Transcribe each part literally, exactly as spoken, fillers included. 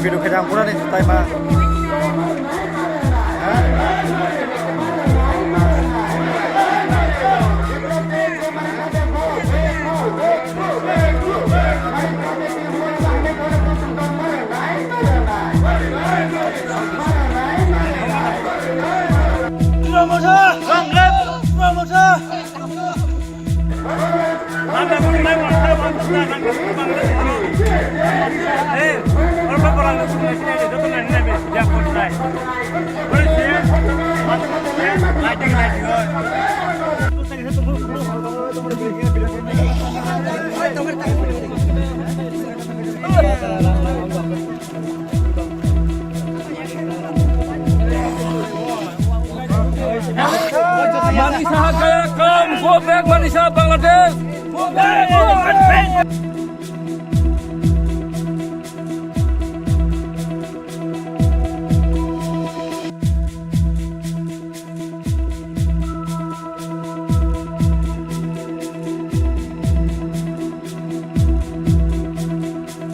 Biru khe jang pura ni tai ma. Manik Saha kaya kam, go back Manik Saha Bangladesh. Go back, go back.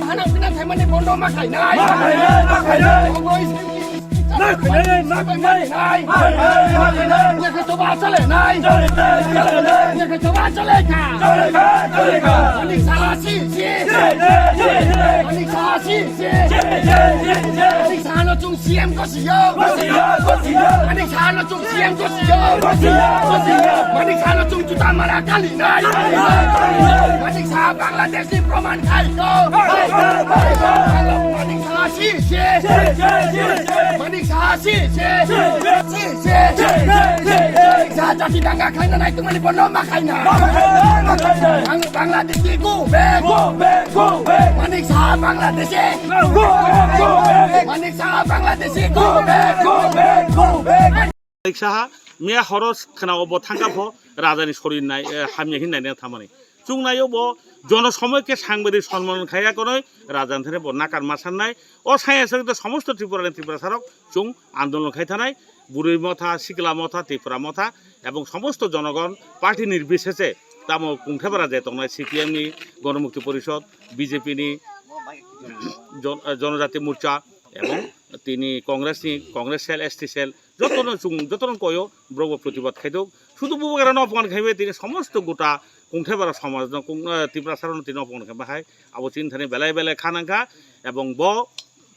Hana pina thaimani bondo ma khainai. Ma khainai, ma khainai. Ogo is-, ma khainai, ma khainai. Ma khainai, ma khainai. Nyakhe choba chale nai. Chale nai, chale nai. Nyakhe choba chale kha. Chale kha, chale kha. Manik Saha si, si. Si, si, si, si. Manik Saha si, si. Si, si, si, si. Manik Saha no chung C M ko si yo. Ko si yo, ko si yo. Manik Saha no chung C M ko si yo. Ko si yo, ko si yo. Manik Saha no chung juta mara kali nai. Kali nai, kali nai. Manik Saha Bangladesh ni proman khai ko. Khai ko, khai ko. Manik Saha si, si. Si, si, si, si. Manik Saha si, si. Si, si, si. Si, si, si, si. Manik Saha jati danga khaina nai tongmani bondo ma khaina. Ma khaina, ma khaina. Bang-, Bangladesh ni go back. Go back, go back. Manik Saha Bangladeshi. Go back, go back. Manik Saha Bangladeshi. Go back, go back, go back. Manik Saha miya horo khwnao bo thangkha pho rajani sorir nai, eh, hamya hin nai thamani. Chwng naio bo jono somoi khe sangbadik sonmon khaiya konoi rajani thani bo nakar ma sannai. O saya sari to somosto Tripura ni Tripura sarok chwng andolon khai thanai. Burui motha, sikla motha, Tripura motha ebong somosto jonogon party nirbisese tamo Kungthebara je tongnai C P M ni, Gonomukti Porishod, B J P ni, Jon-, eh, Jonojati Morcha ebong tini Congress ni, Congress cell, S T cell, jotono chwng, jotono koyo borok bo protibad khaidok. Sudu bubagra no opman khaibe tini somosto gota Kungthebara somaj no, Kung-, eh, Tiprasa rok no tini opman khaiba hai abo chini thani belai belai kha nangkha. Ebong bo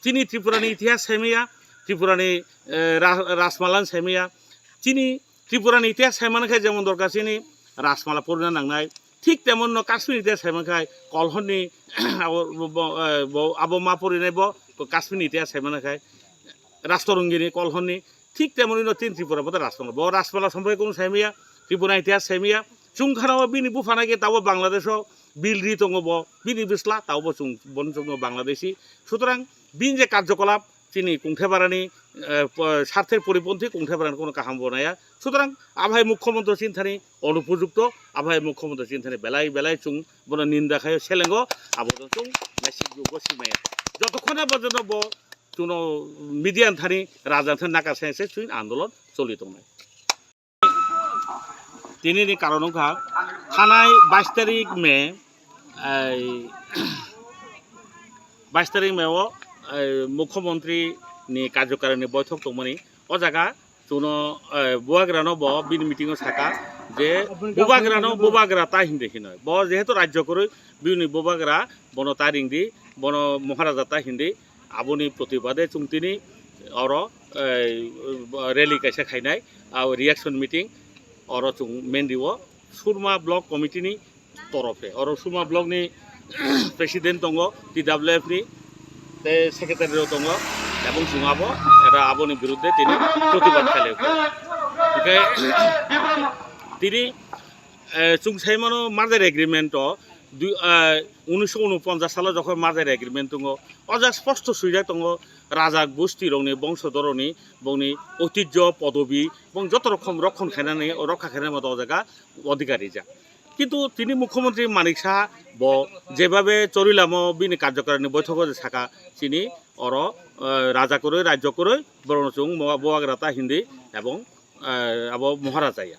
chini Tripura ni itihas saimaya, Tripura ni, eh, ra-, Rajmala saimaya, chini Tripura ni itihas saimana khe jemon dorkar chini Rajmala porina nangnai, thik temon no Kashmir ni itihas saimana khe Kolhon ni abo bo, bo, eh, bo, abo ma porinai bo Kashmir ni itihas saimana khe Rajtorongini Kolhon ni. Thik temoni no tin Tripura bo Rajmala. Bo Rajmala sompoi kunu saimaya, Tripura itihas saimaya. Chwng khana o bini buphana khe tabo Bangladesh o bil ri tongo bo, bini bisla tabo bo chwng, bon chwng Bangladeshi. Sutrang bini je karjokolap chini Kungthebarani, eh, po-, sarther poriponthi Kungthebarani kono kaham bo naya. Sutrang abhai mukhyamantri chini thani onupojukto, abhai mukhyamantri chini thani belai belai chwng bono ninda khayo selengo, abo chwng message bo simaya. Jotokhon porjonto bo Chuno media ni thani raja thani nakar sai se chwng andolon choli tongnai. Tini ni karon wngkha thanai bais tarik May, ai, bais tarik May o, ai, Mukhyamantri ni karjokarini boithok tongmani. O jaga Chuno, eh, bubagrano bo bini meeting o saka je bubagrano bubagra ta hindi hinoi. Bo jehetu rajyo kwrwi bini bubagra bono ta ringdi, bono Maharaja ta hindi, aboni protibade chwng tini oro, eh, rally kaisa khainai, abo reaction meeting oro chwng Mendi o Surma Block Committee ni torofe. Oro Surma Block ni president tongo, T W F ni, tei secretary rok tongo, ebong chwng abo, era aboni birudde tini protibad khailai. Hwnkhe tini, eh, chwng sai mano merger agreement o dui, eh, unisho unoponchas salo jokhon merger agreement tongo, o jaga sposto swijak tongo, raja gosti rokni, bongso doroni, bongni oitijjo, podobi, bong joto rokom rokhon khainani, rokha khainani motho o jaga odhikar rijak. Kintu tini Mukhyamantri Manik Saha bo jebabe chori lamo bini karjokarini boithogo je saka chini oro, eh, raja kwrwi, rajyo kwrwi, borokno chwng mo-, bubagra ta hindi ebong, eh, abo Maharaja ya.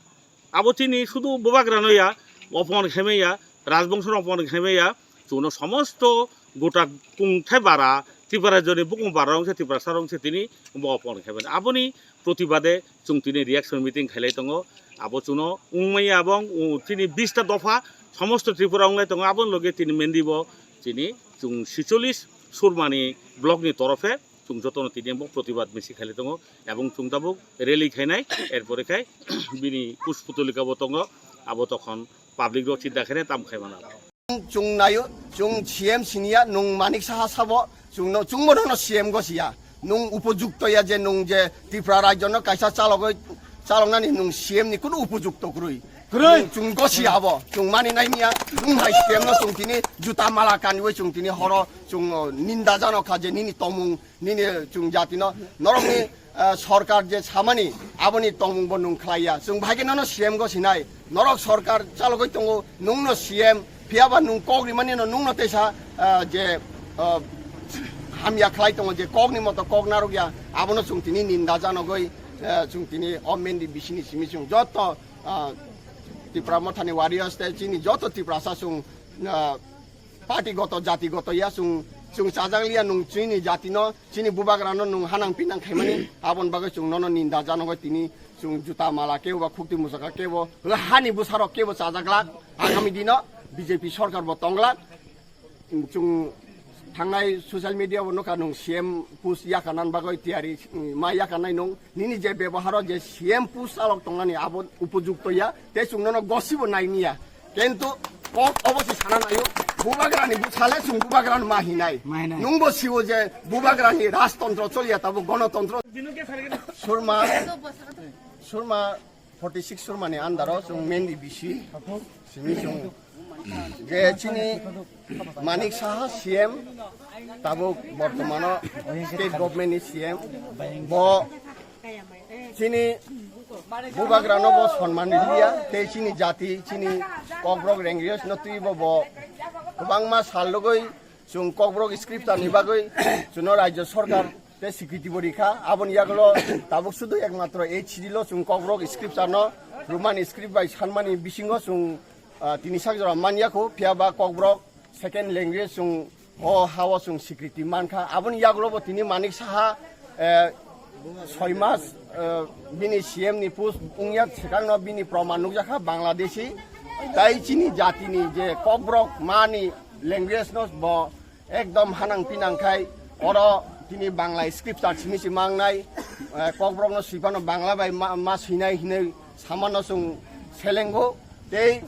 Abo chini sudu bubagrano ya, opon khaimaya, rajbongsono opon khaimaya, chwngno somosto gota kungthai bara, Tripura rajyoni bukung bara rong se, Tiprasa rong se tini bo opon khaimani. Aboni protibade chwng tini reaction meeting khailai tongo. Abo chwngno wngmaya abong, u, tini bista dopha somosto Tripura wnglai tongo. Aboni loge tini mendi bo tini chwng sicholis Surmani block ni torofe chwng jotono tini bo protibad misi khailai tongo. Ebong chwng tabuk rally khainai, erpore khai bini pusputulika bo tongo. Abo tokhon public rok chinta khainai, tam khaimano. Chwng naio, chwng C M siniya, nwng Manik Saha sabo, chwngno, chwngbo nono C M gosiya. Nwng upojukto ya je nwng je Tripura rajyono kaisa chalogwi, chaloknani nwng C M ni kunu upojukto kwrwi. Kwrwi. Nwng chwng gosiya abo, chwng mani nai niya, nwng hai C M no chwng tini juta mala kanwi chwng tini horo chwng, o, ninda jano kha je nini tomung, nini chwng jatino, norokni, ah, sorkar je samani, aboni tongmung bo nwng khlaiya. Chwng bahai khe nono C M go sinai. Norok sorkar chalogwi tongo, nwngno C M, phiyaba nwng kok rimani no nwngno teisa, ah, je, ah, hamya khlai tongo, je kokni moto kok narwkya, abono chwng tini ninda janogwi, ah, chwng tini o mendi bisini simi chwng joto, ah, Tipra Mothani warriors tei chini joto Tiprasa chwng, ah, party goto, jati goto ya chwng, chwng chajak liya nwng chini jatino, chini bubagrano nwng hanang pinang khaimani, aboni bagwi chwng nono ninda janogwi tini chwng juta mala kebo ba khukti musaka kebo, hani bwsarok kebo chajak lak, agami dino B J P sorkar bo tong lak. Chwng thangnai social media bo nukha nwng C M post yakanan bagwi tiyari, mm, ma yakanai nwng nini je beboharo je C M post chalok tongnani abo upojukto ya, tei chwng nono gosibo nai niya. Kintu kok obo se sana naio, bubagrani bwsale chwng bubagrano ma hinai. Ma hinai. Nwngbo siwo je bubagrani rajtontro choliya tabo gonotontro. Surma, Surma forty six Surmani under o chwng mendi bisi simi chwng je chini Manik Saha C M, tabuk bortomano state government ni C M, bo chini bubagrano bo sonman riliya, tei chini jati, chini Kokborok Rangers no twibo bo kwbangma sal logwi chwng Kokborok scripture ni bagwi chwngno Rajya Sarkar tei sikriti bo rikha. Aboni yagulo tabuk sudu ekmatro H C D lo chwng Kokborok scripture no Roman script bai sanmani bisingo chwng, ah, tini sak jora manya kho, phiya ba Kokborok second language chwng o ha-o chwng sikriti mankha. Aboni yagulo bo tini Manik Saha, eh, soi mas, eh, bini C M ni post wngya swkangno bini proman nukjakha Bangladeshi. Tai chini jatini je Kokborok mani language no bo ekdom hanang pinang khai oro tini Bangla scripture simi si mangnai, eh, Kokborok no sipano Bangla bai ma, ma sinai hinui samano chwng selengo. Tei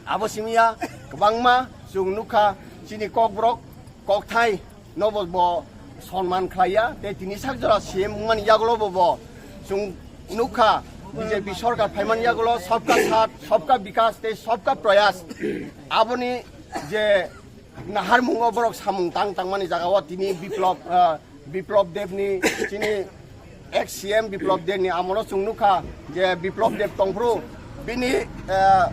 abo simiya kwbangma chwng nukha chini Kokborok kokthai nobo bo sonman khlaiya, tei tini sak jora C M wngmani yagulo bo, bo chwng nukha B J P sorkar phaimani yagulo sabka saath, sabka bikas tei sabka prayas, aboni je naharmungo borok samung tang tangmani jagao tini Biplop, ah, Biplop Debni chini ex C M Biplop Debni amolo chwng nukha je Biplop Deb tongphuru bini, ah,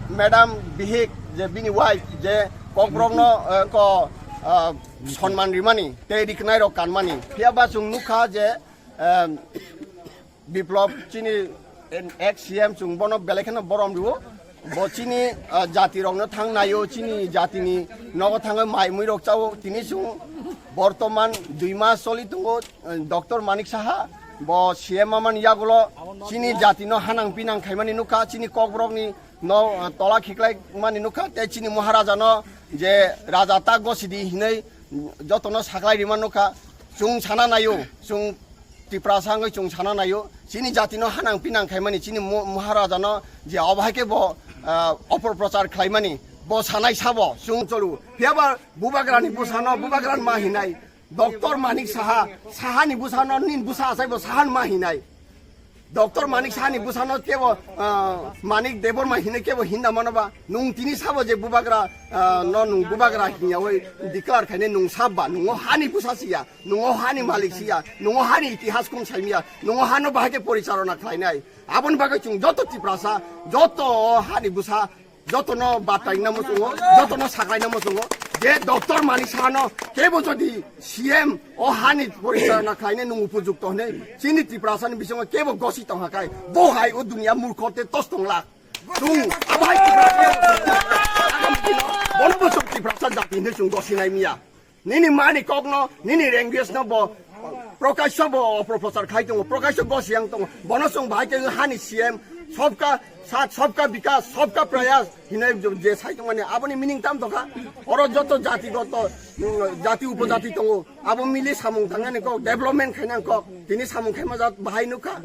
madam bihik je bini wife je Kokborokno, ah, ko, ah, sonman rimani tei riknai rok kanmani. Phiya ba chwng nukha je, ah, Biplop chini ex C M chwng bono belai kheno borom rwo. Bo chini, ah, jati rokno thang naio, chini jatini nogo thangwi mai mui rok chao. Tini chwng bortoman dui mas choli tongo, ah, Doctor Manik Saha. Bo C M mamani yagulo chini jatino hanang pinang khaimani nukha, chini Kokborokni no, ah, tola khiklai mani nukha, tei chini Maharaja no je raja ta gosidi hinui jotono saklai rima nukha. Chwng sana naio, chwng Tiprasa wngwi chwng sana naio, chini jatino hanang pinang khaimani chini mo-, Maharajano je obo hai khe bo, ah, opor prochar khlaimani, bo sanai sabo chwng cholu. Phiya ba bubagrani bwsano bubagrani ma hinai, Doctor Manik Saha, Sahani bwsano nini bwsa achai bo Sahani ma hinai. Doctor Manik Sahani bwsano kebo, ah, Manik Debbarma hinui kebo hinda mano ba, nwng tini sabo je bubagra, ah, no nwng bubagra hinyawi declare khainai nwng sab ba, nwng o hani bwsa siya. Nungo hani malik siya, nungo hani itihas kung saimiya, nungo hano bahai khe poricharona khlainai. Aboni bagwi chwng joto Tiprasa, joto o hani bwsa, jotono bataina muchungo, jotono saklaina muchungo, je Doctor Manik Sahano kebo jodi C M o hani poricharona khlainai nung upojukto hinwi chini Tiprasani bisingo kebo gosi tongkha khai, bo hai o duniya murkho tei tos tong lak. Chwng abo hai Tiprasa agam dino Bono bo chwng Tiprasa jati hinwi chwng gosinai miya. Nini mani kokno, nini language no bo Prokasho bo oproprochar khai tongo, Prokasho gosiyang tongo. Bono chwng bahai khe hani C M, sobka sat, sobka bikas, sobka prayas hinai je sai tongmani aboni meaning tam tokha. Oro joto jati goto, mm, jati upojati tongo. Abo mili samung tangnani kok, development khainang kok, tini samung khaima jat bahai nukha.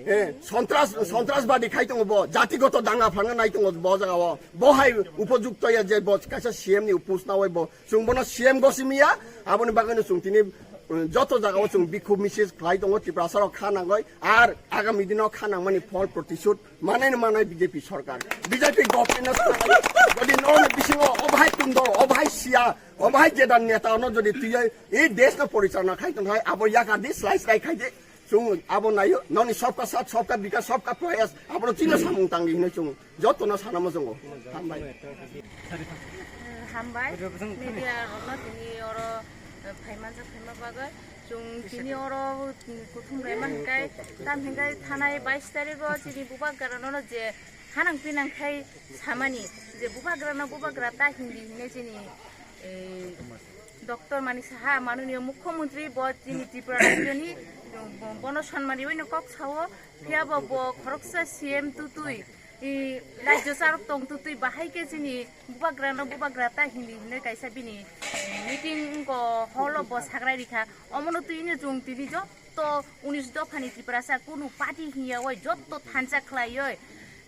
Eh, sontras, sontrasbadi khai tongo bo, jati goto danga phangna nai tongo bo jaga o. Bo hai upojukto ya je bo kaisa C M ni upos na oi bo. Chwng bono C M gosi miya, aboni bagwino chwng tini, um, joto jaga o chwng bikhub misil khlai tongo Tiprasa rok kha nangoi, ar agami dino kha nangmani phol protisud manai no manai B J P sorkar. B J P government no sanai, jodi norok bisingo o bahai tundo, o bahai siya, o bahai jeda neta no jodi twiya, e desh no porichalona khai tong khai, abo yakar di, slai slai khai de, chwng abo nayo, noni sobka sat, sobka bikas, sobka prayas, abono tino samung tangdi hinoi chwng jotono sana muchungo. Hambai. Hambai. Media rokno tini oro, eh, phaimanjak phaima bagwi. Chwng tini oro, mm, kuthum rema hinkai, tam hinkai thanai bais tarikgo chini bubagrano je hanang pinang khai samani je bubagrano bubagra ta hindi hinwi chini, eh, Doctor Manik Saha, Manoniya Mukhyamantri, bo chini Tripura rajyoni, bo-, bono sonmani bai no kok sao, phiya bo, bo khoroksa C M tutui, i, rajyo charok tong tutui, bahai khe chini bubagrano bubagra ta hindi hinwi kaisa bini, eh, meeting wngkha, hall o bo sagrai rikha, omono twi no chwng tini jotto unis dophani Tiprasa kunu party hinya oi jotto thansa khlaioi.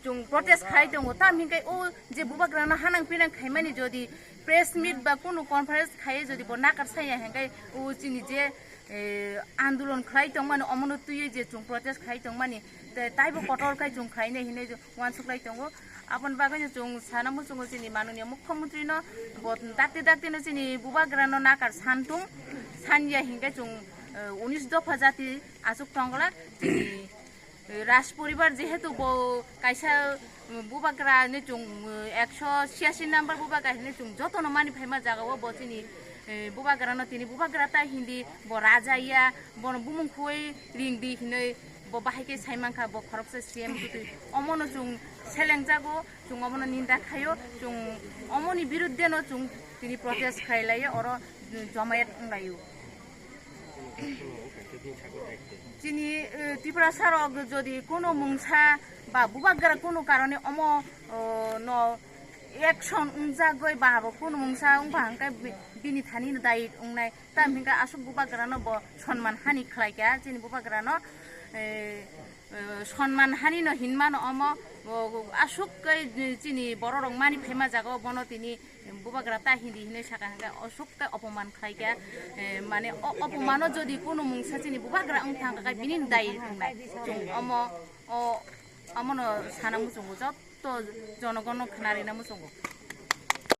Chwng protest khai tongo, tam hinkai o je bubagrano hanang pinang khaimani jodi press meet ba kunu conference khai jodi bo nakar saya hinkai o chini je, eh, andolon khlai tongmani omono twiwi je chwng protest khai tongmani te taibo kotor khai chwng khainai hinwi uansuklai tongo. Aboni bagwi chwng sana muchungo chini Manoniya Mukhyamantri no bo dakti dakti no chini bubagrano nakar santung sanya hinkai chwng, eh, unis dopha jati achuk tongla chini Raj poribar jehetu bo kaisa, um, bubagra hinwi chwng, um, ekso chhiyasi number bubagra hinwi chwng jotono mani phaima jagao bo chini, eh, bubagrano tini bubagra ta hindi bo raja ya, bono bumung khuwi ringdi hinwi bo bahai khe sai mankha bo khoroksa C M tutui. Omono chwng selengjago, chwng omono ninda khaio, chwng omoni biruddheno chwng tini protest khlai laio, oro, um, jomayat wng laio. Chini, eh, Tiprasa rok jodi kuno mungsa ba bubagra kuno karone omo, oh, no action wngjagoi ba bo kuno mungsa wngkha hwnkhe bi-, bini thani no dayik wngnai. Tam hinka aswk bubagra no bo sonman hani khlai kha chini bubagra no, eh, eh, sonman hani no hinmano omo, oh, aswk kai chini borok rok mani phaima jaga o bono tini bubagra ta hindi hinwi saka hwnkhe aswk khe opoman khlai kha, eh, mane o opomano jodi kuno mungsa chini bubagra wng thang kha bini dai wngnai. Chwng omo, o, omono sana muchungo, jotto jonogono khna rina muchungo.